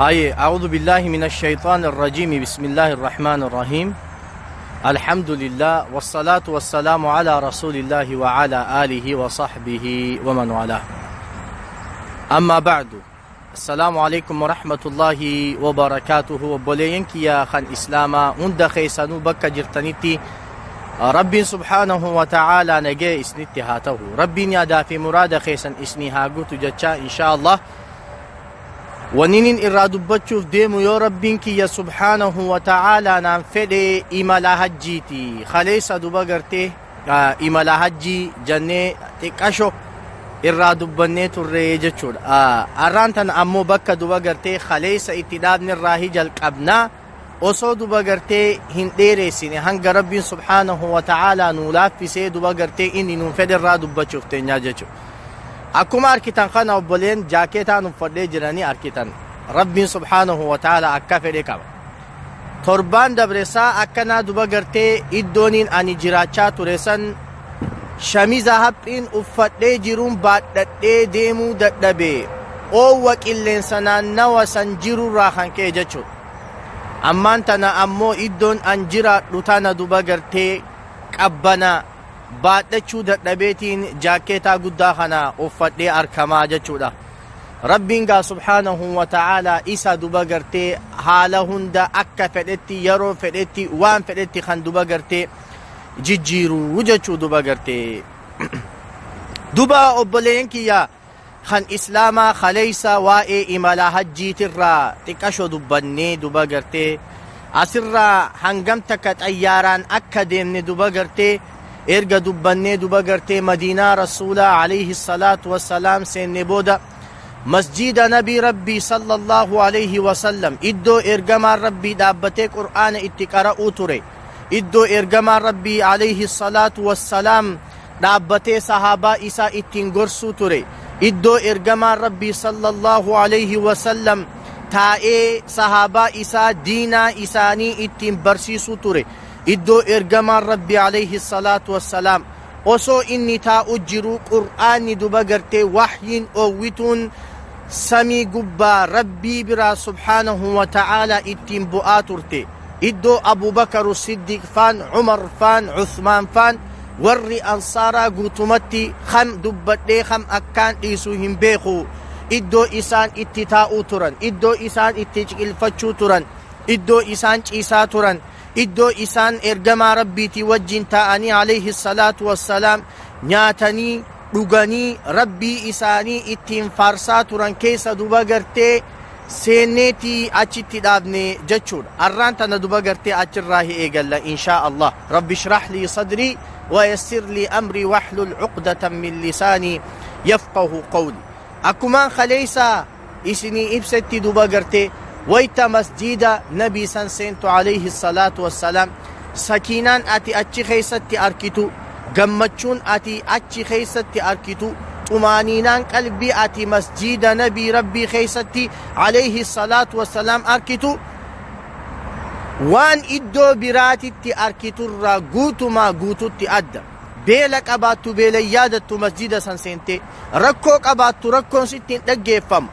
هاي أعوذ بالله من الشيطان الرجيم. بسم الله الرحمن الرحيم. الحمد لله والصلاة والسلام على رسول الله وعلى آله وصحبه ومن والاه. أما بعد، السلام عليكم ورحمة الله وبركاته. Obboleeyyan kiyya kan Islaamaa hunda keessanuu bakka jirtanitti Rabbiin سبحانه وتعالى nagee isinitti haa ta'u. Rabbiin yaadaa fi muraada keessan isinii haa guutu jechaa, إن شاء الله waninin irraa dubbachuuf deemu, yoo Rabbiin kiyya سبحانه وتعالى naan fedhe, imala hajjiiti. Kaleessa duba gartee imala hajjii jennee xiqqasho irraa dubbannee turre jechuudha. Har'aan tana ammoo bakka duba gartee kaleessa itti dhaabne irraa jalqabnaa, osoo duba gartee hin dheereessine, hanga Rabbiin سبحانه وتعالى nuu laaffisee duba gartee inni nuun fedhe irraa dubbachuuf teenyaa jechuudha. Akkuma arkitan kana, obboleen, jaakeetaan uffadhee jiranii arkitan. Rabbiin سبحانه وتعالى akka fedhe qaba. Torbaan dabresaa akkanaa duba gartee iddooniin ani jiraachaa ture san shamiza haphiin uffadhee jiruun baadhadhee deemuu dadhabe, oowwa qilleensa naannawa san jirurraa kan ka'e jechuudha. Ammaan tana ammoo iddoon an jiraadhu tana duba gartee qabbana baadhachuu dadhabeetiin jaakeetaa guddaa kana uffadhee arkamaa jechuudha. Rabbiin gaa سبحانه وتعالى isa duba gartee haala hunda akka fedhetti, yeroo fedhetti, waan fedhetti kan duba gartee jijjiiruu jechuu duba gartee. Duba obboleen kiyya kan Islaamaa, kaleessa waa'ee imala hajjiitirraa xiqqasho dubbannee, duba gartee asirraa hangam takka xayyaaraan akka deemne duba gartee erga dubbannee, duba gartee Madiinaa Rasuulaa عليه الصلاة والسلام seenne booda, masjida Nabii Rabbii صلى الله عليه وسلم, iddoo ergamaan Rabbii dhaabbatee Qur'aana itti qara'uu ture, iddoo ergamaan Rabbii عليه الصلاة والسلام dhaabbatee sahaabaa isaa ittiin gorsuu ture, iddoo ergamaan Rabbii صلى الله عليه وسلم taa'ee sahaabaa isaa diinaa isaanii ittiin barsiisuu ture, iddoo ergamaan Rabbii عليه الصلاة والسلام osoo inni taa'u jiru Qur'aanni duba gartee waxyiin oowwituun samii gubbaa Rabbii biraa سبحانه وتعالى ittiin bu'aa turte, iddoo Abubakaru Siddiq faan, Cumar faan, Cuthmaan faan, warri Ansaaraa guutumatti kam dubbadhee kam akkaan dhiisuu hin beeku, iddoo isaan itti taa'uu turan, iddoo isaan itti ciqilfachuu turan, iddoo isaan ciisaa turan, iddoo isaan ergamaa Rabbiitii wajjin taa'anii عليه الصلاة والسلام nyaatanii dhuganii Rabbii isaanii ittiin faarsaa turan keessa duba gartee seenneetii achitti dhaabne jechuudha. Arraan tana duba gartee achirraa hi eegalla, إن شاء الله. رب اشرح لي صدري ويسر لي أمري واحلل عقدة من لساني يفقهوا قولي. Akkumaan kaleessa isinii ibsetti, duba gartee wayta masjida Nabii san seentu عليه الصلاة والسلام, sakiinaan ati achi keessatti arkitu, gammachuun ati achi keessatti arkitu, xumaaniinaan qalbii ati masjida Nabii Rabbii keessatti عليه الصلاة والسلام arkitu, waan iddoo biraatitti arkiturraa guutumaa guututti adda. Beela qabaattu beela yaadattu, masjida san seente rakkoo qabaattu rakkoon sitti hin dhaggeeffamu,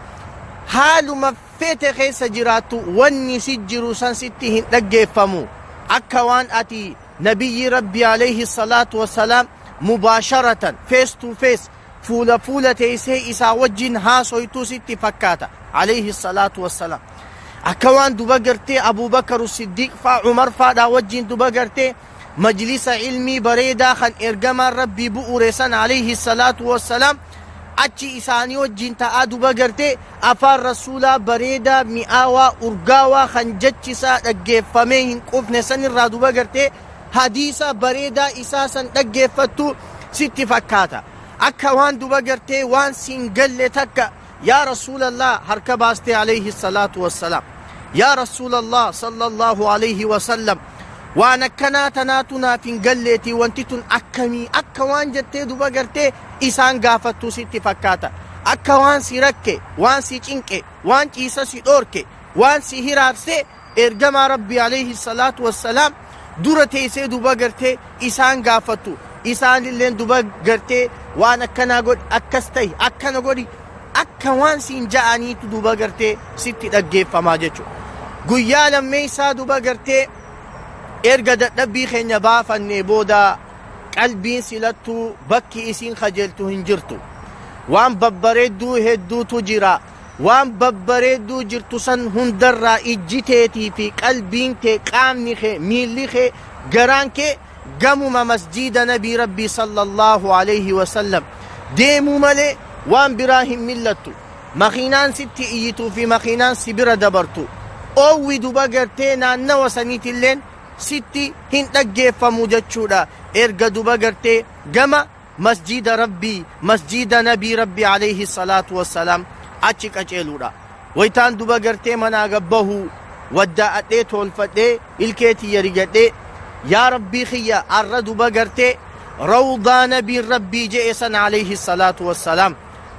haaluma feete keessa jiraattu wanni si jiru san sitti hin dhaggeeffamu. Akka waan ati Nabiyyi Rabbii عليه الصلاة والسلام مباشرة, face to face, fuula fuula teessee isaa wajjin haasoytuu sitti fakkaata عليه الصلاة والسلام. Akka waan duba gartee Abubakaru Siddiiq faa, Cumar faadhaa wajjin duba gartee majlisa ilmii bareedaa kan ergamaan Rabbii bu'uure san عليه الصلاة والسلام achi isaanii wajjin ta'aa, duba gartee afaan Rasuulaa bareedaa, mi'aawaa, urgaawaa kan jechisaa dhaggeeffamee hin qufne san irraa duba gartee hadiisa bareedaa isaa san dhaggeeffattu sitti fakkaata. Akka waan duba gartee waan siin galle takka, "Yaa Rasuulallah," harka baastee عليه الصلاة والسلام, "Yaa Rasuulallah صلى الله عليه وسلم, waan akkanaa tanaatu naaf hin galleetii, wanti tun akkamii?" akka waan jettee duba gartee isaan gaafattu sitti fakkaata. Akka waan si rakke, waan si cinqe, waan ciisa si dhoorke, waan si hiraarse ergamaa Rabbii عليه الصلاة والسلام dura teessee duba gartee isaan gaafattu, isaanilleen duba gartee waan akkanaa godhi, akkas ta'i, akkana godhi. Akka waan siin ja'aniitu duba gartee sitti dhaggeeffamaa jechuudha. Guyyaa lammeessaa duba gartee erga dadhabbii keenya baafannee booda qalbiin silattuu bakki isiin kajeeltu hin jirtu. Waan babbareedduu hedduutu jira. Waan babbareedduu jirtu san hundarraa ijji teetii fi qalbiin tee, qaamni kee, miilli kee, garaan kee gamuma masjiida nabii rabbii sallallahu alayhi wasallam deemuu malee waan biraa hin millattu. Makiinaan sitti iyyituu fi makiinaan si bira dabartu, oowwi duba gartee naannawa saniitilleen sitti hin dhaggeeffamu jechuudha. Erga duba gartee gama masjiida rabbii, masjiida nabii rabbii alayhi salaatu wassalaam achi qaceeluudha. Waytaan duba gartee manaa gabbahu waddaa'adhee, tolfadhee, ilkee tiyya rigadhee, yaa rabbii kiyya, arra duba gartee rawdaa nabiin rabbii je'e san alayhi salaatu wassalaam,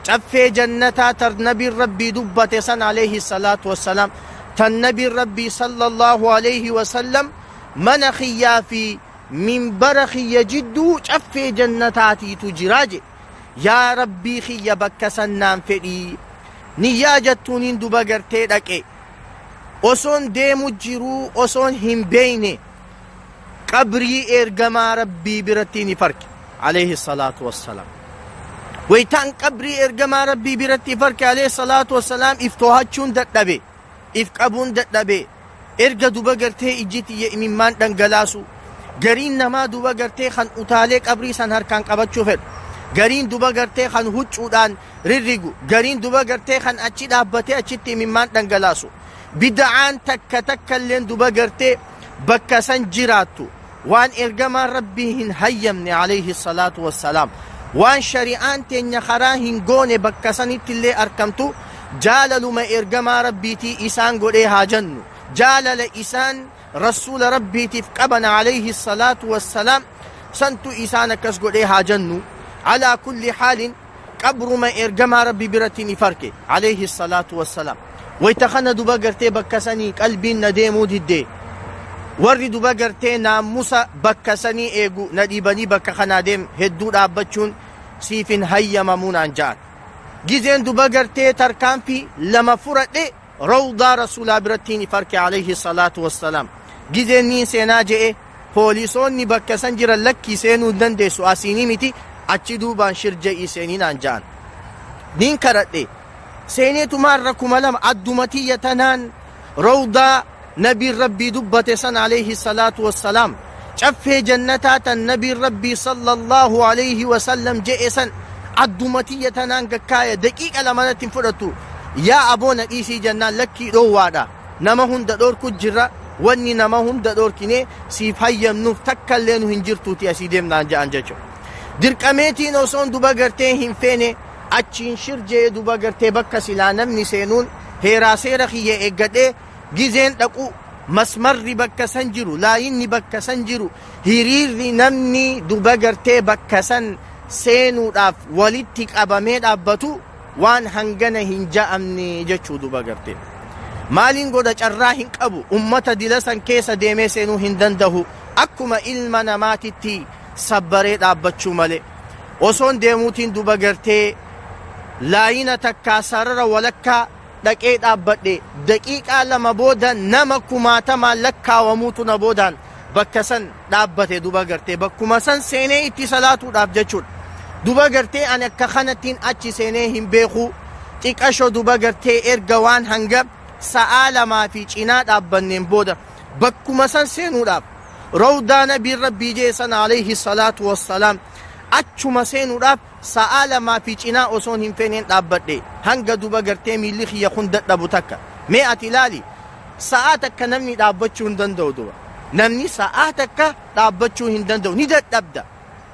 caffee jannataa tar nabiin rabbii dubbate san alayhi salaatu wassalaam, tan nabiin rabbii sallallahu alayhi wasallam mana kiyyaa fi minbara kiyya jidduu caffee jannataatiitu jiraa je, yaa rabbii kiyya bakka san naan fedhii niyyaa jettuuniin duba gartee dhaqe. Osoon deemu jiruu, osoon hin beeyne, qabrii ergamaa rabbii biratti ni farke alayhi salaatu wassalaam. Waytaan qabrii ergamaa rabbii biratti farke alayhi salaatu wassalaam, if to'achuun dadhabe, if qabuun dadhabe. Erga duba gartee ijji tiyya imimmaan dhangalaasu, gariin namaa duba gartee kan utaalee qabrii san harkaan qabachuu fedhu, gariin duba gartee kan huccuudhaan rirrigu, gariin duba gartee kan achi dhaabbatee achitti imimmaan dhangalaasu, bida'aan takka takka illeen duba gartee bakka san jiraattu, waan ergamaan rabbii hin hayyamne alayhi salaatu wassalaam, waan shari'aan teenya karaa hin goone bakka sanitti illee arkamtu, jaalaluma ergamaa rabbiitii isaan godhee haa jennu, jaalala isaan rasuula rabbiitiif qaban alayhi salaatu wassalaam santu isaan akkas godhee haa jennu. Alaa kulli haalin, qabruma ergamaa rabbii biratti ni farke alayhi salaatu wassalaam. Wayta kana duba gartee bakka sanii qalbiin na deemuu didde. Warri duba gartee naamusa bakka sanii eegu na dhiibanii, bakka kanaa deem, hedduu dhaabbachuun siifin hayyamamuu naan ja'an. Gizeen duba gartee tarkaanfii lama furadhe, rawdaa rasuulaa biratti ni farke alayhi salaatu wassalaam. Gizeen niin seenaa je'e, poolisoonni bakka san jiran lakkii, seenuu hin dandeessu, asiinii miti, achi duubaan shirja'ii seenii naan ja'an. Niin karadhe, seeneetumaarra 2000 adduma tiyya tanaan rawdaa nabiin rabbii dubbate san alayhi salaatu wassalaam, caffee jannataa tan nabiin rabbii sallallahu alayhi wasallam je'e san adduma tiyya tanaan gakkaaya. Daqiiqa lamanatti hin fudhatu. Yaa aboo, na dhiisii jennaan, lakkii, dhoowwaadha, nama hunda dhoorku jirra, wanni nama hunda dhoorkine siif hayyamnuuf takka illee nu hin jirtuuti asii deemnaan ja'an jechuudha. Dirqameetiin osoon duba gartee hin feene achiin shirjee duba gartee bakka silaa namni seenuun heeraa seera kiyya eeggadhee gizeen dhaqu, masmarri bakka san jiru, laayinni bakka san jiru, hiriirri namni duba gartee bakka san seenuudhaaf walitti qabamee dhaabbatu waan hangana hin ja'amne jechuu. Duba gartee maaliin godha? Carraa hin qabu, ummata dila san keessa deemee seenuu hin danda'u. Akkuma ilma namaatitti sabbaree dhaabbachuu malee, osoon deemuutiin duba gartee laayina takkaa sarara walakkaa dhaqee dhaabbadhe. Daqiiqaa 2 booda nama kumaatamaan lakkaawamuutu na boodaan bakka san dhaabbate, duba gartee bakkuma san seenee itti salaatuudhaaf jechuudha. Duba gartee ani akka kanattiin achi seenee hin beeku. Xiqasho duba gartee erga waan hanga sa'aa 2 fi cinaa dhaabbanneen booda, bakkuma san seenuudhaaf, rawdaa nabiin rabbii jee san alayhi salaatu wassalaam achuma seenuudhaaf sa'aa 2 fi cinaa osoon hin feeneen dhaabbadhe, hanga duba gartee miilli kiyya kun dadhabu takka. Mee ati ilaali, sa'aa takka namni dhaabbachuu hin danda'u. Duba namni sa'aa takka dhaabbachuu hin danda'u, ni dadhabda,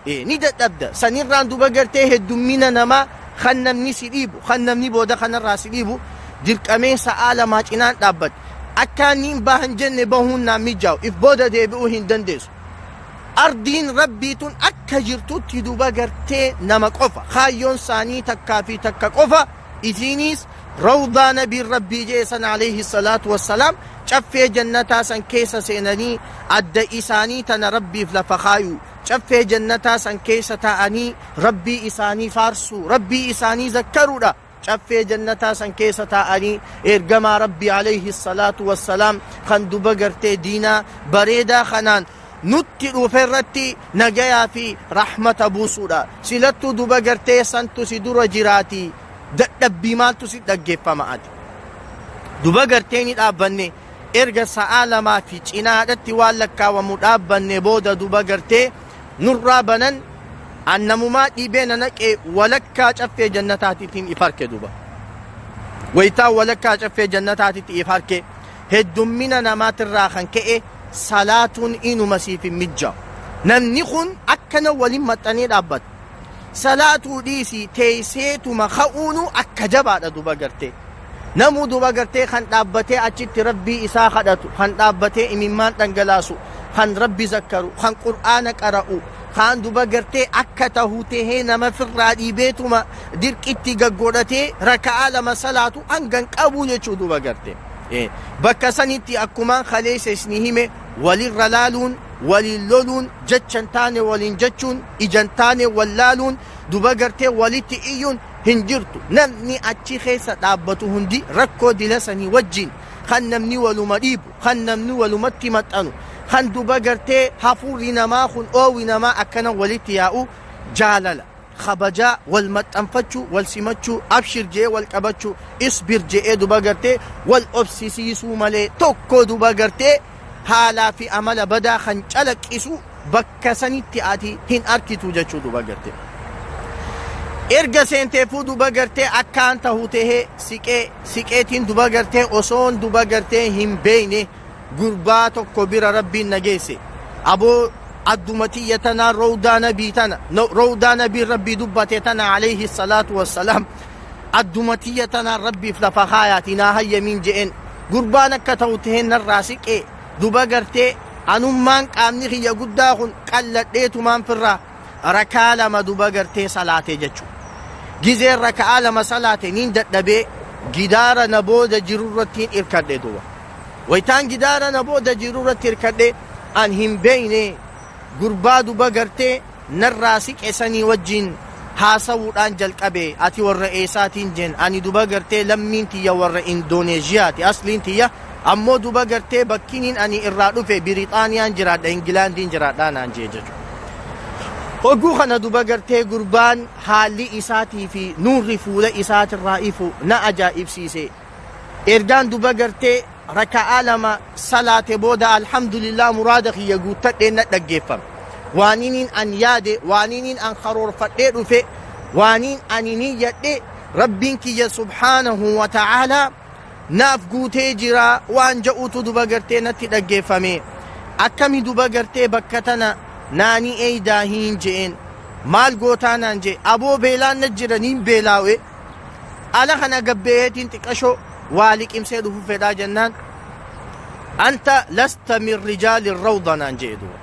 ni dadhabda. Sanirraan duba gartee heddummina namaa kan namni si dhiibu, kan namni booda kanarraa si dhiibu, dirqamee sa'aa 2 cinaan dhaabbadhe. Akkaan niin bahan jenne bahuun naan mijaa'u, if booda deebi'uu hin dandeessu. Ardiin rabbii tun akka jirtutti duba gartee nama qofa, kaayyoon isaanii takkaa fi takka qofa, isiinis rawdaa nabiin rabbii jee san alayhi salaatu wassalaam, caffee jannataa san keessa seenanii adda isaanii tana rabbiif lafa kaayu, caffee jannataa san keessa taa'anii rabbii isaanii faarsuu, rabbii isaanii zakkaruudha. Caffee jannataa san keessa taa'anii ergamaa Rabbii alayhi salaatu wassalaam kan duba gartee diinaa bareedaa kanaan nutti dhufe irratti nagayaa fi rahmata buusuudha. Silattuu duba gartee santu si dura jiraati, dadhabbii maaltu si dhaggeeffama ati? Duba gartee ni dhaabbanne. Erga sa'aa 2 fi cinaadhatti waan lakkaawamu dhaabbanne booda duba gartee nurraa banan. Annamumaa dhiibee na naqee walakkaa caffee jannataatiitiin if harke. Duba wayitaa walakkaa caffee jannataatiitti if harke, heddummina namaatirraa kan ka'e salaatuun inuma siif hin mijja'u. Namni kun akkana waliin maxxanee dhaabbata. Salaatuu dhiisii teesseetuma ka'uunu akka jabaadha. Duba gartee namuu duba gartee kan dhaabbatee achitti Rabbii isaa kadhatu, kan dhaabbatee imimmaan dhangalaasu, kan Rabbi zakkaru, kan Qur'aana qara'u, kan duba gartee akka tahu tahee nama firraa dhiibeetuma dirqitti gaggodhatee raka'aa 2 salaatu hangan qabu jechuu. Duba gartee bakka sanitti akkumaan kaleessa isinii hime, walirra laaluun, waliin loluun, jechan taane waliin jechuun, ijan taane wallaaluun, duba gartee walitti iyyuun hin jirtu. Namni achi keessa dhaabbatu hundi rakkoo dila sanii wajjin kan namni waluma dhiibu, kan namni walumatti maxxanu, kan duba gartee hafuurri namaa kun, oowwi namaa akkana walitti yaa'u, jaalala, kabajaa, wal maxxanfachuu, wal simachuu, abshir je'ee wal qabachuu, isbir je'ee duba gartee wal obsisiisuu malee tokko duba gartee haalaa fi amala badaa kan calaqqisu bakka sanitti ati hin arkitu jechuu. Duba gartee erga seenteefuu duba gartee akkaan tahu tahee siqee siqeetiin duba gartee osoon duba gartee hin beeyne gurbaa tokko bira Rabbiin na geesse. Aboo, adduma tiyya tanaa rowdaa nabii tana, rowdaa nabiin Rabbii dubbate tana alayhi salaatu wassalaam, adduma tiyya tanaan Rabbiif lafa kaayaati naa hayyamiin je'een. Gurbaan akka ta'u taheen narraa siqee duba gartee anummaan qaamni kiyya guddaa kun qalladheetumaan firraa rakaa 2 duba gartee salaatee jechuudha. Gizeen raka'aa 2 salaate niin dadhabee gidaara na booda jirurrattiin irkadhe duba. Wayitaan gidaara na booda jirurratti irkadhe, an hin beeyne, gurbaa duba gartee narraa siqe sanii wajjin haasawuudhaan jalqabe. Ati warra eessaatiin jeen. Ani duba gartee lammiin tiyya warra Indooneeziyaati, asliin tiyya ammoo duba gartee bakkiniin ani irraa dhufe Biriixaaniyaan jiraadha, Ingilaandiin jiraadha naan jee jechuudha. Hogguu kana duba gartee gurbaan haalli isaatii fi nuurri fuula isaatirraa ifu na ajaa'ibsiise. Ergaan duba gartee raka'aa 2 salaate booda, alhamdulillah, muraada kiyya guuttadhee na dhaggeeffame. Waaniniin an yaade, waaniniin an karoorfadhee dhufe, waaniin ani niyyadhe Rabbiin kiyya subhaanahu wa ta'aalaa naaf guutee jira waan ja'uutu duba gartee natti dhaggeeffame. Akkami duba gartee bakka tana naanii eeydaa hin je'een. Maal gootaa naan jee. Aboo, beelaan na jira, niin beelaawe, ala kana gabbeetiin xiqqashoo waa liqimsee dhufu fedhaa jennaan, anta lasta min rijaali rawda naan jee duba.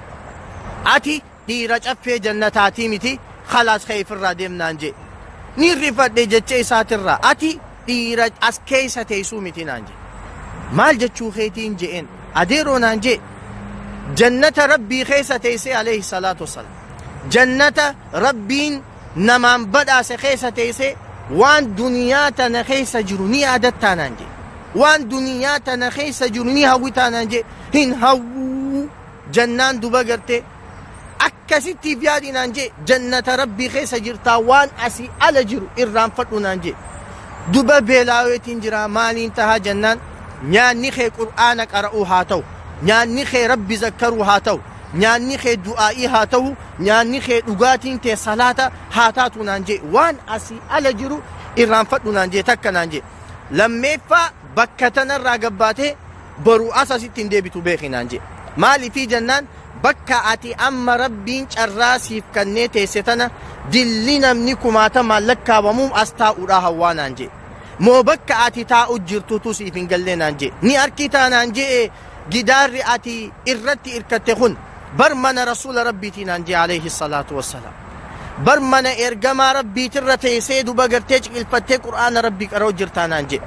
Ati dhiira caffee jannataatii miti, khalaas ka'e ifirraa deemnaan jee. Ni rifadhe jecha isaatirraa. Ati dhiira as keessa teessuu miti naan jee. Maal jechuu keetiin je'een. Adeeroo naan jee, jannata Rabbii keessa teessee alayhi salaatu wassalaam, jannata Rabbiin namaan badhaase keessa teessee waan duniyaa tana keessa jiru ni yaadattaa naan jee. Waan duniyaa tana keessa jiru ni hawwitaa naan jee. Hin hawwuu jannaan duba gartee akkasittiif yaadi naan jee. Jannata Rabbii keessa jirtaa, waan asii ala jiru irraanfadhu naan jee. Duba beelaaweetiin jira, maaliin tahaa jennaan, nyaanni kee Qur'aana qara'uu haa ta'u, nyaanni kee Rabbi zakkaruu haa ta'u, nyaanni kee du'aa'ii haa ta'u, nyaanni kee dhugaatiin tee salaata haa taatu naan jee. Waan asii ala jiru irraanfadhu naan jee. Takka naan jee. Lammeeffaa, bakka tanarraa gabbaatee boruu as asitti hin deebitu beeki naan jee. Maaliifii jennaan, bakka ati amma Rabbiin carraa siif kannee teesse tana dilli namni kumaatamaan lakkaawamuun as taa'uudha hawwaa naan jee. Moo bakka ati taa'u jirtutu siif hin gallee naan jee. Ni arkitaa naan jee, gidaarri ati irratti irkatte kun bar mana rasuula Rabbiitii naan jee alayhi salaatu wassalaam. Bar mana ergamaa Rabbiitirra teessee duba gartee ciqilfattee Qur'aana Rabbii qara'u jirtaa naan jee.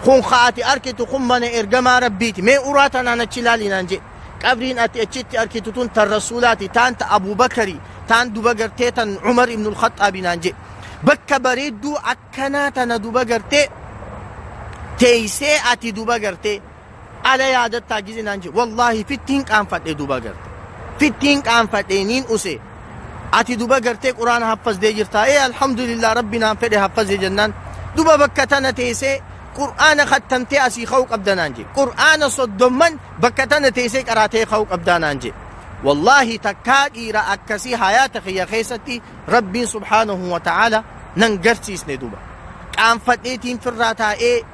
Kun ka ati arkitu kun mana ergamaa Rabbiiti. Mee uraa tanaan achi ilaali naan jee. Qabriin ati achitti arkitu tun tan rasuulaati, taan ta Abubakari, taan duba gartee tan Umar ibnul Khaxaabi naan jee. Bakka bareedduu akkanaa tana duba gartee teeysee ati duba gartee ala yaadattaa gize naan jedhe. Wallaahi fittiin qaanfadhe duba garte, fittiin qaanfadhe, niin use. Ati duba gartee Quraana haffazdee jirtaa? Ee, alhamdulillah, Rabbi naan fedhe haffaze jennaan, duba bakka tana teessee Qur'aana kattamtee asii ka'uu qabda naan jedhe. Qur'aana 30n bakka tana teessee qaraatee ka'uu qabdaa naan jedhe. Wallaahi takkaa dhiira akkasii hayaata kiyya keessatti Rabbiin subhaanahu wa ta'aala nan garsiisne. Duba qaanfadheetiin firraa taa'ee,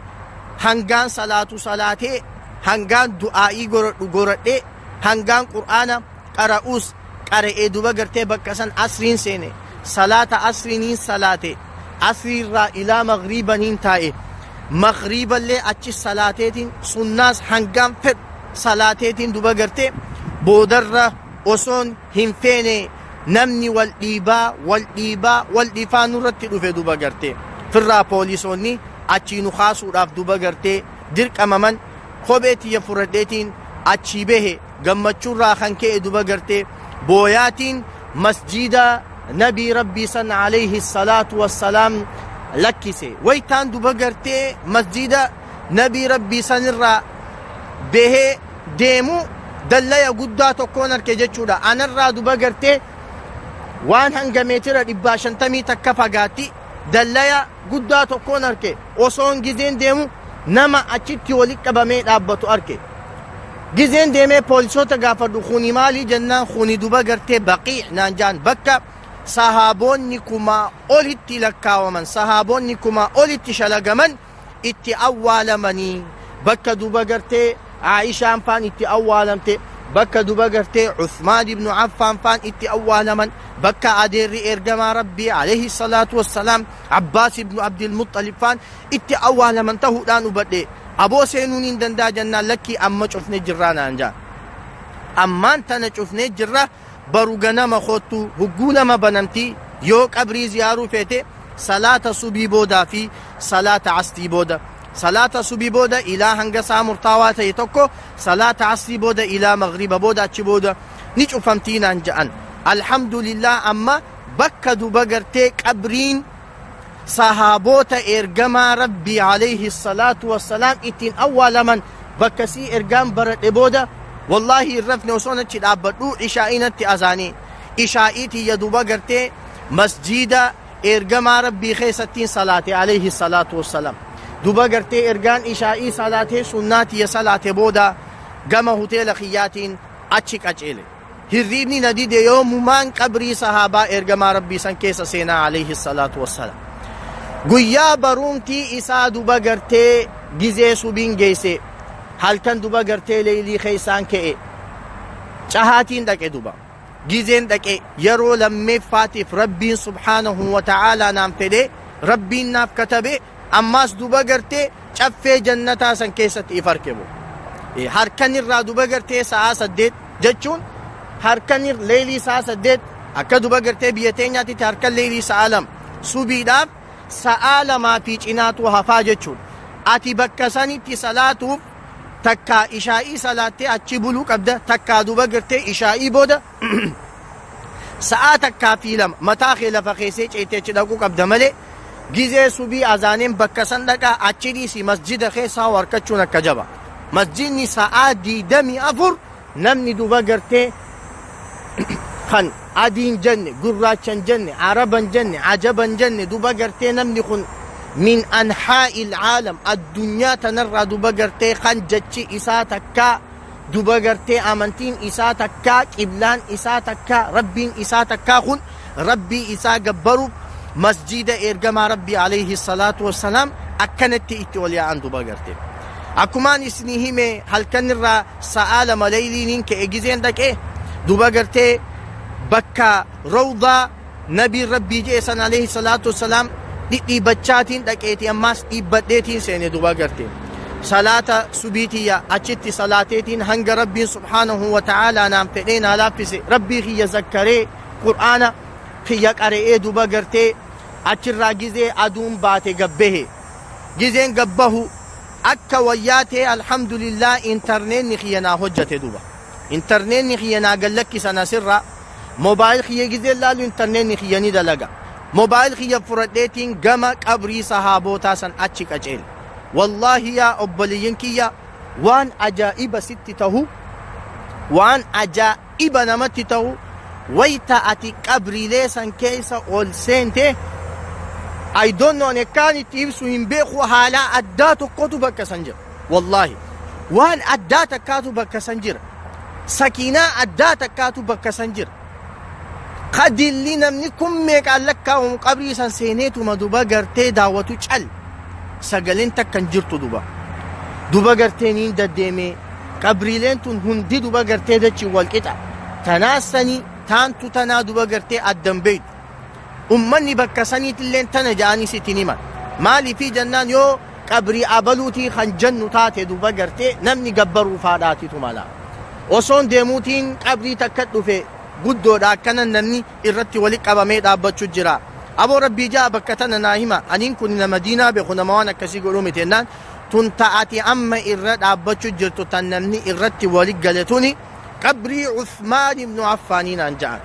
hangaan salaatu salaatee, hangaan du'aa'ii goradhu goradhee, hangaan Qur'aana qara'uus qara'ee, duba gartee bakka san asriin seene. Salaata asriiniin salaate. Asriirraa ilaa magriibaniin taa'e. Magriiballee achi salaateetiin, sunnaas hangaan fedhu salaateetiin, duba gartee boodarra osoon hin feene namni wal dhiibaa, wal dhiibaa, wal dhiifaa nurratti dhufe. Duba gartee firraa poolisoonni achii nu kaasuudhaaf duba gartee dirqamaman. Kophee tiyya fudhadheetiin achii bahe. Gammachuurraa kan ka'e duba gartee booyaatiin masjiida nabii Rabbii san alayhi salaatu wassalaam lakkise. Waytaan duba gartee masjiida nabii Rabbii sanirraa bahee deemu dallaya guddaa tokkoon arke jechuudha. Anarraa duba gartee waan hanga meetira 151 fagaatti dallaya guddaa tokkoon arke. Osoon gizeen deemu nama achitti walitti qabamee dhaabbatu arke. Gizeen deemee poolisoota gaafadhu, kuni maali jennaan, kuni duba gartee Baqii naan jaan, bakka sahaabonni kumaa olitti lakkaawaman, sahaabonni kumaa olitti shalagaman itti awwaalamanii, bakka duba gartee Aishaan faan itti awwaalamte, bakka duba gartee Uthmaan ibnu Affaan faan itti awwaalaman, bakka adeerri ergamaa Rabbii alayhi salaatu wassalaam Abbaas ibnu Abdilmuxalib faan itti awwaalaman ta'uudhaan hubadhe. Aboo, seenuun hin danda'a jennaan, lakkii, amma cufne jirraa naan jaan. Ammaan tana cufnee jirra, baru ganama koottu. Hugguu lama banamti yoo qabrii ziyaaruu feete: salaata subii boodaa fi salaata asrii booda. Salaata subii booda ilaa hanga saa murtaawaa ta'e tokko, salaata asrii booda ilaa magriba booda. Achi booda ni cufamtii naan ja'an. Alhamdulillah, amma bakka duba gartee qabriin sahaabota ergamaa Rabbii alayhi salaatu wassalaam ittiin awwaalaman bakka sii ergaan baradhe booda, wallaahi hin rafne. Osoon achi dhaabbadhu ishaa'inatti azaanii, ishaa'ii tiyya duba gartee masjiida ergamaa Rabbii keessattiin salaate alayhi salaatu wassalaam. Duba gartee ergaan ishaa'ii salaatee, sunnaa tiyya salaate booda gama hoteela kiyyaatiin achi qaceele. Hirriibni na dide. Yoomumaan qabrii sahaabaa ergamaa Rabbii san keessa seenaa alayhi salaatu wassalaam? Guyyaa baruumtii isaa duba gartee gizee subiin geesse, halkan duba gartee leeylii keessaan ka'e, cahaatiin dhaqe. Duba gizeen dhaqe, yeroo lammeeffaatiif Rabbiin subhaanahu wa ta'aalaa naan fedhe, Rabbiin naaf katabe, ammaas duba gartee caffee jannataa san keessatti if arke. Harkan irraa duba gartee sa'aa 8 jechuun, harkan leeylii sa'aa 8, akka duba gartee biyya teenyaatitti harkan leeylii sa'aa 2, subiidhaaf sa'aa 2 fi cinaatu hafaa jechuudha. Ati bakka sanitti salaatuuf takkaa ishaa'ii salaattee achi buluu qabda, takkaa duba gartee ishaa'ii booda sa'aa 1 fi 2 mataa kee lafa keessee ceetee achi dhaquu qabda malee, gizee subii azaaneen bakka san dhaqaa achi dhiisi, masjida keessaa harkachuun akka jaba. Masjidni sa'aa 24 namni duba gartee kan adiin jenne, gurraachan jenne, araban jenne, ajaban jenne, duba gartee namni kun min anhaa'il caalam, addunyaa tanarraa duba gartee kan jechi isaa takkaa, duba gartee amantiin isaa takkaa, qiblaan isaa takkaa, Rabbiin isaa takkaa kun Rabbii isaa gabbaruuf masjida ergamaa Rabbii alayhi salaatu wassalaam akkanatti itti ol yaa'an. Duba gartee akkumaan isinii hime, halkan irraa sa'aa 2 leeyliiniin ka'e. Gizeen dhaqee duba gartee bakka rawdaa nabiin Rabbii jee san alayhi salaatu wassalaam dhidhiibbachaatiin dhaqeeti, ammaas dhiibbadheetiin seene. Duba gartee salaata subiitiyya achitti salaateetiin, hanga Rabbiin subhaanahu wa ta'aalaa naan fedhee naa laaffise, Rabbii kiyya zakkaree, Qur'aana kiyya qare'ee, duba gartee achirraa gizee aduun baate gabbahe. Gizeen gabbahu akka wayyaa ta'e, alhamdulillah, intarneetni kiyya naa hojjate. Duba intarneetni kiyya naa gallakkisan. Asirraa mobile kiyya gizeen laalu intarneetni kiyya ni dalaga. Moobaayil kiyya fudhadheetiin gama qabrii sahaabootaa san achi qaceele. Wallaahi yaa obboleeyyan kiyya, waan ajaa'iba sitti tahu, waan ajaa'iba namatti tahu, wayta ati qabriilee san keessa ol seente, I don't know, akkaan itti ibsu hin beeku, haala addaa tokkotu bakka san jira. Wallaahi waan addaa takkaatu bakka san jira. Sakiinaa addaa takkaatu bakka san jira. Qadilli namni kun meeqaan lakkaa'amu qabrii san seeneetuma duba gartee daawwatu cal. Sagaleen takka hin jirtu duba. Duba gartee niin daddeemee qabriileen tun hundi duba gartee dachii wal qixa. Tanaasanii taantu tanaa duba gartee addan beeytu. Ummanni bakka saniitillee tana ja'anii sitti himan. Maaliifii jennaan yoo qabrii abaluutii kan jennu taate duba gartee namni gabbaruu faadhaatitu mala. Osoon deemuutiin qabrii takka dhufe guddoodha, akkana namni irratti wali qabamee dhaabbachuu jira. Aboo rabbii ja'a bakka tana naa hima, aniin kun nama diinaa beeku, nama waan akkasii godhuu miti jennaan, tun ta'ati amma irra dhaabbachuu jirtu tan namni irratti wali gale tuni qabrii Usmaan ibnu Affaanii naan ja'an.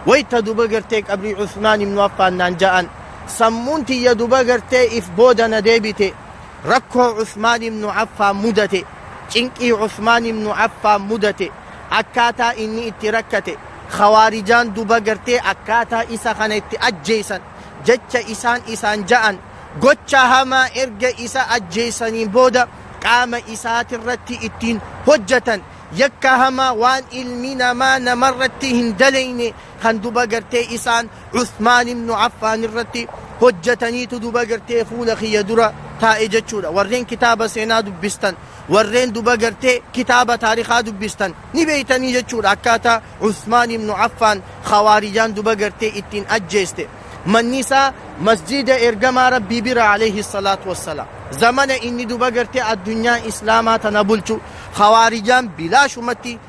Wayta duba gartee qabrii Usmaan ibnu Affaan naan ja'an, sammuun tiyya duba gartee if booda na deebite. Rakkoo Usmaan ibnu Affaan mudate, cinqii Usmaan ibnu Affaan mudate, akkaataa inni itti rakkate, khawaarijaan duba gartee akkaataa isa kana itti ajjeesan, jecha isaan ja'an, gocha hamaa erga isa ajjeesaniin booda qaama isaatirratti ittiin hojjetan, yakka hamaa waan ilmi namaa namarratti hin daleyne kan duba gartee isaan Usmaan ibnu Affaan irratti hojjetaniitu duba gartee fuula kiyya dura taa'e jechuudha. Warreen kitaaba seenaa dubbistan, warreen duba gartee kitaaba taarikaa dubbistan ni beeytanii jechuudha akkaataa Usmaan ibnu Affaan khawaarijaan duba gartee ittiin ajjeeste. Manni isaa masjida ergamaa rabbii bira alayhi salaatu wassalaam. Zamana inni duba gartee addunyaa islaamaa tana bulchu khawaarijaan bilaashumatti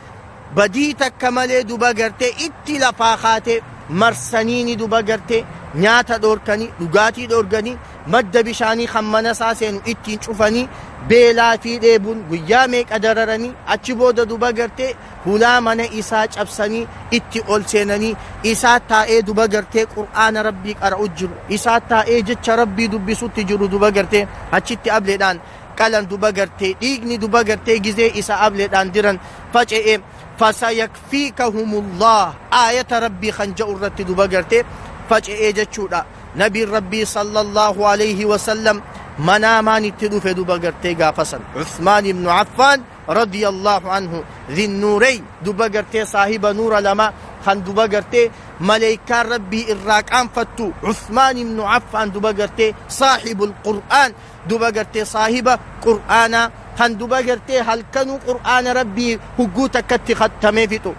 badii takka malee duba gartee itti lafaa kaatee marsaniini duba gartee nyaata dhoorkanii, dhugaatii dhoorganii, madda bishaanii kan mana isaa seenu ittiin cufanii, beelaa fi dheebuun guyyaa meeqa dararanii, achi booda duba gartee hulaa mana isaa cabsanii itti ol seenanii, isaa taa'ee duba gartee qur'aana rabbii qara'u jiru, isaa taa'ee jecha rabbii dubbisutti jiru duba gartee achitti ableedhaan qalan duba gartee dhiigni duba gartee gizee isa ableedhaan diran faca'e. Fasayakfiikahumullah aayata rabbii kan ja'u irratti duba gartee faca'ee jechuudha. Nabiin rabbii sallallahu alayhi wasallam manaamaan itti dhufe duba gartee gaafasan Usmaan ibnu Affaan radiyallahu anhu dhinnuureyn duba gartee saahiba nuura lama kan duba gartee maleykaan rabbii irraa qaanfattu Usmaan ibnu Affaan duba gartee saahibul qur'aan duba gartee saahiba qur'aanaa kan duba gartee halkanuu qur'aana rabbii hugguu takkatti khattamee fixu.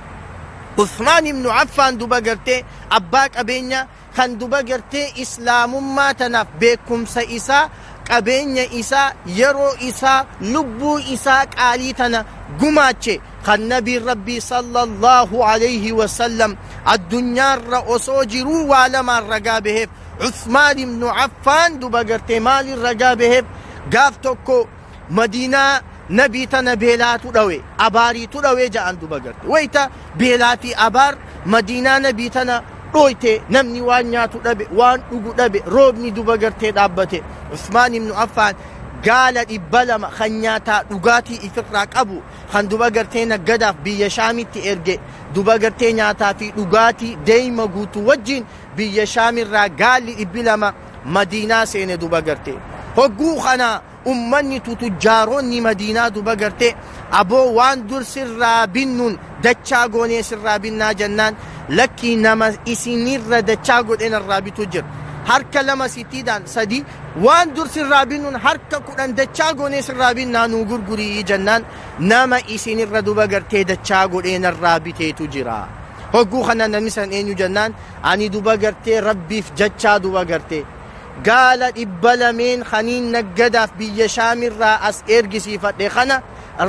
Usmaan ibnu Affaan duba gartee abbaa qabeenya kan duba gartee islaamummaa tanaaf beekumsa isaa, qabeenya isaa, yeroo isaa, lubbuu isaa qaalii tana gumaache kan nabiin rabbii sallallahu alayhi wasallam addunyaarra osoo jiruu waa lamaan ragaa baheef. Usmaan ibnu Affaan duba gartee maaliin ragaa baheef? Gaaf tokko Madiinaa nabii tana beelaatu dhawe, abaariitu dhawe ja'an duba garte. Wayta beelaa fi abaar Madiinaa nabii tana dhooyte, namni waan nyaatu dhabe, waan dhugu dhabe, roobni duba gartee dhaabbate. Usmaan ibnu Affaan gaala 200 kan nyaataa dhugaatii ifirraa qabu kan duba gartee naggadaaf biyya Shaamitti erge, duba gartee nyaataa fi dhugaatii deeyma guutuu wajjin biyya Shaamirraa gaalli 200 Madiinaa seene duba gartee. Hogguu kana ummanni tutujjaaroonni Madiinaa duba gartee aboo waan dur sirraa binnuun dachaa goonee sirraa binnaa jennaan, lakkii nama isinirra dachaa godheen irraa bituu jira. Harka 2 sittiidhaan 3 waan dur sirraa binnuun harka 10 dachaa goonee sirraa binnaa nuu gurgurii jennaan, nama isinirra duba gartee dachaa godheen irraa biteetu jira. Hogguu kana namni san eenyu jennaan, ani duba gartee rabbiif jechaa duba gartee gaala 200 kaniin naggadaaf biyya Shaamirraa as ergisiifadhe kana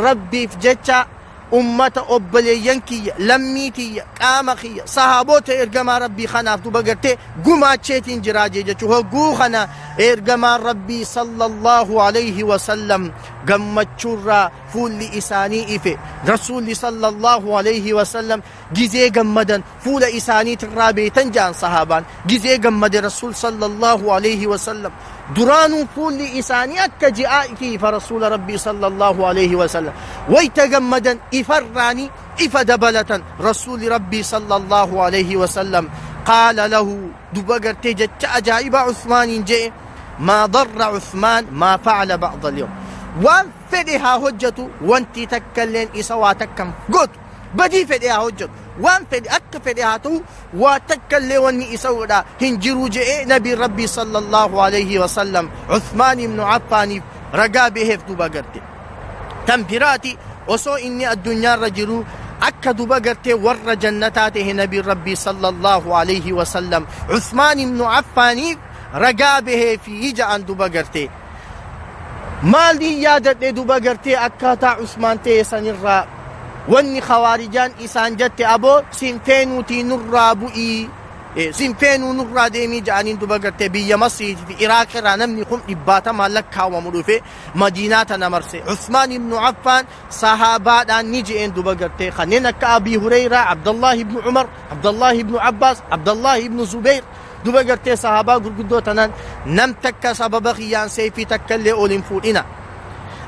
rabbiif jecha ummata obboleeyyan kiyya, lammii tiyya, qaama kiyya, sahaabota ergamaa rabbii kanaaf duba gartee gumaacheetiin jiraa jechuu. Hogguu kana ergamaan rabbii sallallahu alayhi wasallam gammachuurraa Fuulli isaanii ife. Rasuulli sallallahu alayhi wasallam gizee gammadan fuula isaaniitirraa beeytan ja'an sahaabaan. Gizee gammade Rasuul sallallahu alayhi wasallam duraanuu fuulli isaanii akka ji'aa ifa Rasuula Rabbii sallallahu alayhi wasallam. Wayta gammadan ifarraanii ifa dabalatan Rasuuli Rabbii sallallahu alayhi wasallam. Qaala lahu duba gartee jecha ajaa'ibaa Usmaaniin je'e: ما ضر عثمان ما فعل بعض اليوم. وان فدها هجته وانتي تكلين إسوا تكم قط بدي فدها هجته وان فد أك فدها تو وتكلي واني إسوا دا هنجرو جئ نبي ربي صلى الله عليه وسلم. عثمان بن عفان رقابه في دوبا تنبراتي وصو إني الدنيا رجلو أكا دوبا قرتي ور جنتاته نبي ربي صلى الله عليه وسلم. عثمان بن عفان رقابه في جان دوبا قرتي مالي يادت دوبا قرتي أكاتا عثمان تيسان الرا واني خوارجان إسان جت أبو سنفينو تي نرى بؤي سنفينو نرى ديمي جانين دوبا قرتي بي مصر في إراك را نمني خم إباتا ما لكا ومروفي مدينة نمرسي. عثمان بن عفان صحابات نيجي دوبا قرتي خنينك أبي هريرة، عبد الله بن عمر، عبد الله بن عباس، عبد الله بن زبير دوبا قرتي صحابة غرغدو تنان نم تكا سبب خيان سيفي تكلي أولين فولنا.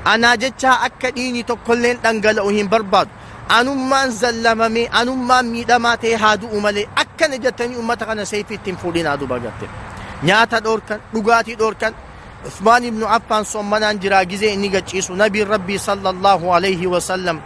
أنا جتشا أكديني تكلين دنگلوهن برباد أنمان زلممي أنمان ميدماتي هادو أمالي أكن جتني أمتغن سيفي تنفولنا دوبا قرتي نياتا دوركن لغاتي دوركن. عثمان بن عفان صمنان جراغيزي إني قچيسو نبي ربي صلى الله عليه وسلم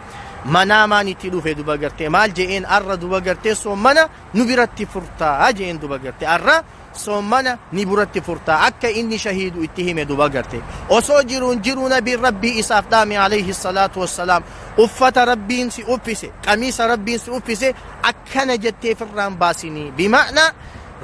مناماني تلوفي دوبا قرتي مال جئين أرى دوبا قرتي صمنا نبرتي فرطا جئين دوبا قرتي أرى صمنا نبرتي فرطا أكا إني شهيد اتهمي دوبا قرتي أصو جرون جرو نبي ربي إساف دامي عليه الصلاة والسلام. أفت ربين سي أفسي قميص ربين سي أفسي أكا نجتي فران باسيني. بمعنى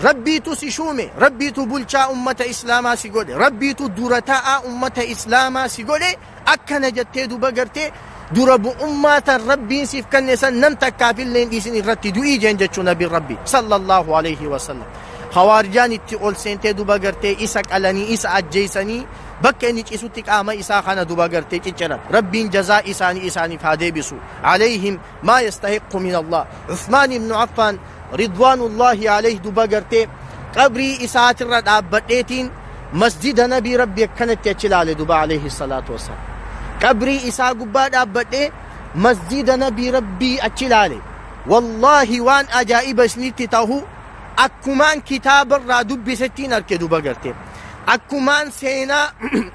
ربي تو سيشومي ربي تو بلچا أمة إسلاما سيقولي ربي تو درتاء أمة إسلاما سيقولي أكا نجتي دوبا قرتي درب أمة ربي سيف كنسا نمتك كافل لين إيسن الرتي دو إيجين جتشو نبي ربي صلى الله عليه وسلم. خوارجان اتقول سنتي دوبا قرتي إساك ألاني إسا أجيساني بك إنك إسوتك آما إسا خانا دوبا قرتي تجرب ربي جزاء إساني إساني فهدي بسو عليهم ما يستحق من الله. عثمان بن عفان رضوان الله عليه دوبا قرتي قبري إسات الرد أبتيتين مسجد نبي ربي كانت يتشلال دوبا عليه الصلاة والسلام. قبري إسا قباد أبتي مسجد نبي ربي أتشلالي. والله وان أجائب سنتي تاهو أكمان كتاب الرادب بستين أركي دوبا قرتي أكمان سينا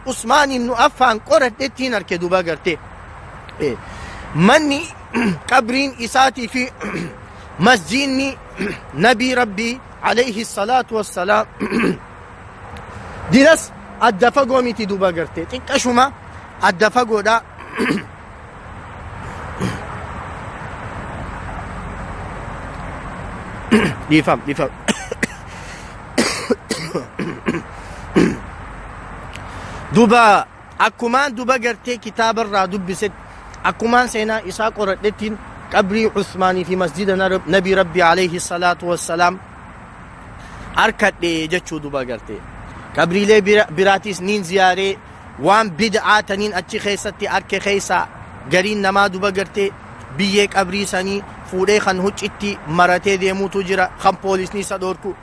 عثمان بن عفان قرت اتين أركي دوبا قرتي مني قبرين إساتي في مسجدني نبي ربي عليه الصلاة والسلام دينس الدفقو ميتي دوبا قرتي تنكشما الدفقو دا ديفام ديفام دوبا أكمان دوبا قرتي كتاب الرادب بست أكمان سينا إساق ردتين قبري عثماني في مسجد نبي ربي عليه الصلاة والسلام أركت لي جتشو دوبا قرتي قبري لي براتيس نين زياري وان بدعة تنين أتشي خيستي أركي خيسا قرين نما دوبا قرتي بيك قبري ساني فوري خن هجتي مرتي ديموتو جرا خن بوليس نيسا دوركو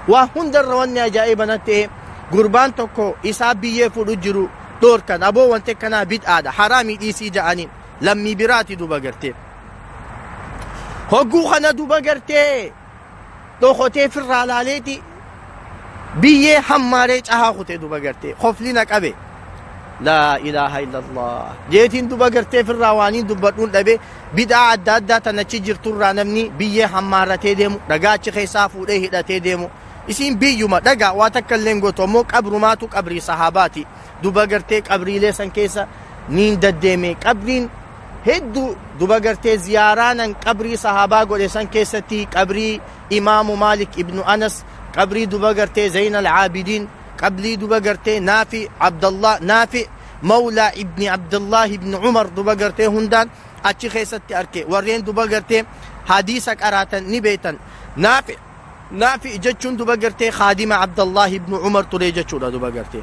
وهندر رواني أجائب نتي قربان توكو إسا بيه فورو جرو دوركن أبو وانتي كنا بدعة حرامي ديسي جانين لمي براتي دوبا قرتي هقو خنا دوبا قرتي دوخوتي في الرالاليتي بيه حماري چها خوتي دوبا قرتي خفلينك أبي لا إله إلا الله جيتين دوبا قرتي في الروانين دوبا دون أبي بدعة أدى تنچي جرتور نمني بيه حمارتي ديمو رقاتش خيسا فوريه هدتي ديمو إسين بيوما دقا واتكلم قوتو مو قبر ماتو قبري صحاباتي دوبا قرتي قبري ليسن كيسا نين دديمي قبرين هدو دوبا قرتي زيارانا قبري صحابا قوليسان كيستي قبري إمام مالك ابن أنس قبري دوبا قرتي زين العابدين قبلي دوبا قرتي نافي عبد الله نافي مولى ابن عبد الله ابن عمر دوبا قرتي هندان أتشي خيستي أركي ورين دوبا قرتي حديثك أراتن نبيتن نافي نافي جتشون دوبا قرتي خادم عبد الله ابن عمر تري جتشون دوبا قرتي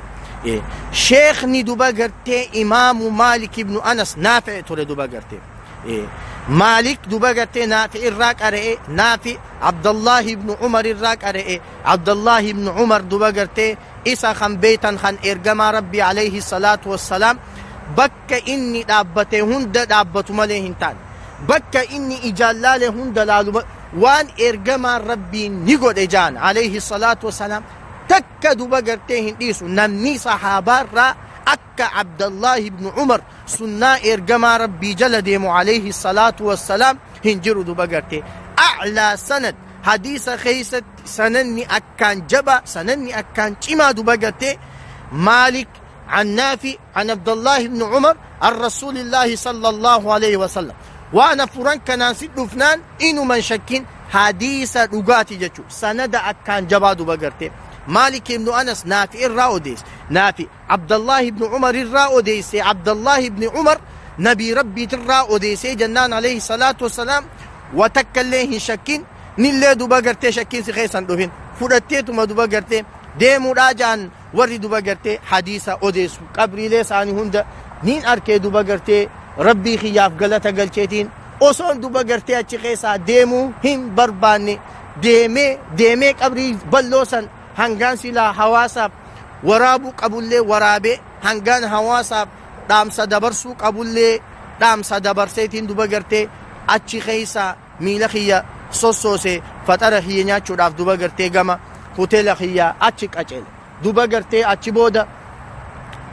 Sheekhni duba gartee Imaamu Maalik ibnu Anas Naafi'i ture duba gartee. Maalik duba gartee Naafi irraa qara'e, Naafi Abdallahi ibnu Umar irraa qara'e, Abdallahi ibnu Umar duba gartee isa kan beeytan kan ergamaa Rabbii alayhi salaatu wassalaam bakka inni dhaabbate hunda dhaabbatu malee hin taane. Bakka inni ijaan laale hunda laalu waan ergamaan Rabbii ni godhe jaan alayhi salaatu wassalaam takka duba gartee hin dhiisu. Namni sahaabaarraa akka Abdallahi ibnu Umar sunnaa ergamaa Rabbii jala deemu alayhi salaatu wassalaam hin jiru duba gartee. A'laa sanad hadiisa keeysatti sananni akkaan jaba, sananni akkaan cimaa duba gartee Maalik عن نافع عن عبد الله بن عمر عن رسول الله صلى الله عليه وسلم. وأنا فران كان سيد فنان إنو من شكين حديث رغاتي جچو سند أكان جبا دوبا غرتي. مالك بن أنس نافع الراوديس، نافع عبد الله بن عمر الراوديس، عبد الله بن عمر نبي ربي الراوديس جنان عليه الصلاة والسلام وتكليه شكين نيل دوبا غرتي شكين سخيسان دوفين فرتيتو ما دوبا غرتي deemuu jaan warri duba gartee hadiisa odeessu qabriilee isaanii hunda niin arkee duba gartee Rabbii kiyyaaf galata galcheetiin osoon duba gartee achi keessaa deemuu hin barbaanne deemee deemee qabrii balloo san hangaan silaa hawaasaaf waraabuu qabullee waraabee hangaan hawaasaaf dhaamsa dabarsuu qabullee dhaamsa dabarseetiin duba gartee achi keessaa miila kiyya sossoose faxara kiyya nyaachuudhaaf duba gartee gama hoteela kiyyaa achi qaceele duba gartee. Achi booda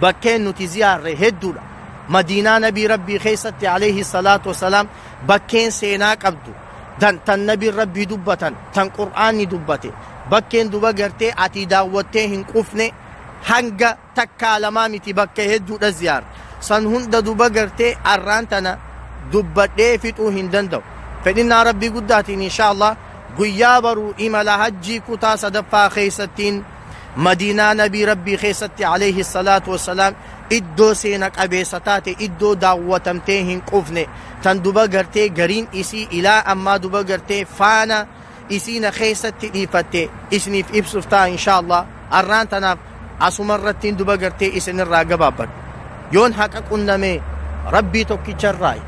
bakkeen nuti ziyaarre hedduudha. Madiinaa nabii Rabbii keessatti alayhi salaatu wasalaam bakkeen seenaa qabdu tan nabiin Rabbii dubbatan tan Qur'aanni dubbate bakkeen duba gartee ati daawwattee hin qufne hanga takkaa lamaa miti, bakka hedduudha ziyaarre. San hunda duba gartee arraan tana dubbadhee fixuu hin danda'u. Fedhinnaa Rabbii guddaatiin insha Allah guyyaa baruu imala hajjii kutaa sadaffaa keessattiin Madiinaa nabii Rabbii keessatti alayhi salaatu wassalaam iddoo seena qabeessa taate, iddoo daawwatamtee hin qufne tan duba gartee gariin isii ilaa ammaa duba gartee faana isiina keessatti dhiifatte isiniif ibsuuf ta'a insha Allah. Arraan tanaaf asuma irrattiin duba gartee isinirraa gabaabbadhu. Yoon haqa qunname Rabbii tokkicharraayi,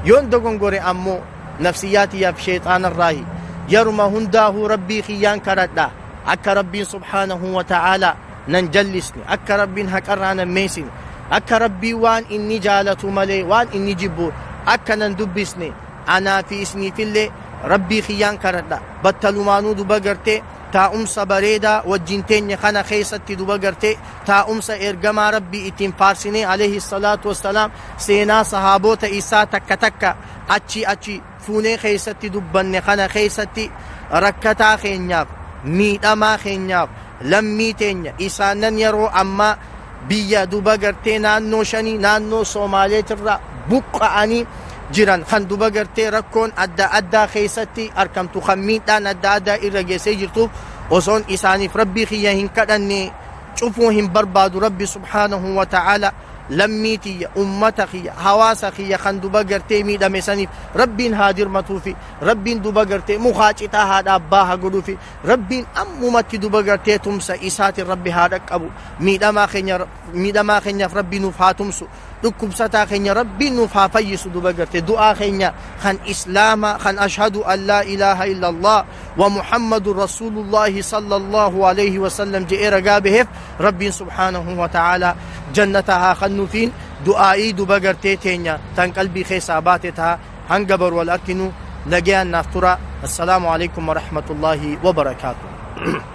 yoon dogongore ammoo nafsiyyaatiyyaaf sheexaanarraayi. Yeruma hundaahuu Rabbii kiyyaan kadhadha akka Rabbiin subhaanahu wa ta'aalaa nan jallisne, akka Rabbiin haqarraa nan meessine, akka Rabbii waan inni jaalatu malee waan inni jibbu akka nan dubbisne anaa fi isiniifillee Rabbii kiyyaan kadhadha. Battalumaanuu duba gartee taa'umsa bareedaa wajjin teenya kana keessatti duba gartee taa'umsa ergamaa Rabbii ittiin faarsinee alayhi salaatu wassalaam seenaa sahaabota isaa takka takka achi achi fuunee keessatti dubbanne kana keessatti rakkataa keenyaaf, miidhamaa keenyaaf, lammii teenya isaanan yeroo ammaa biyya duba gartee naannoo shanii naannoo Soomaaleetirraa buqqa'anii jiran kan duba gartee rakkoon adda addaa keessatti argamtu kan miidhaan adda addaa irra geessee jirtuuf osoon isaaniif Rabbii kiyya hin kadhanne cufuu hin barbaadu. Rabbi subhaanahu wa ta'aala lammii tiyya, ummata kiyya, hawaasa kiyya kan duba gartee miidhame saniif Rabbiin haa dirmatuufi, Rabbiin duba gartee mukaa citaa haadha abbaa haa godhuufi, Rabbiin ammumatti duba gartee tumsa isaatiin Rabbi haa dhaqqabu. Miidhamaa keenya, miidhamaa keenyaaf Rabbi nuuf haa tumsu, dhukkubsataa keenya Rabbiin nuuf haa fayyisu. Duba gartee du'aa keenya kan Islaama kan ashhadu an laa ilaaha illa Allah wa Muhammadu rasuulullahi sallallahu alayhi wasallam je'ee ragaa baheef Rabbiin subhaanahu wa ta'aalaa jannata haa kennuufiin. Du'aa'ii duba gartee teenya tan qalbii keessaa baate ta'a. Hanga baru wal arkinu nagayaan naaf tura. Assalaamu alaikum warahmatullaahi wabarakaatu.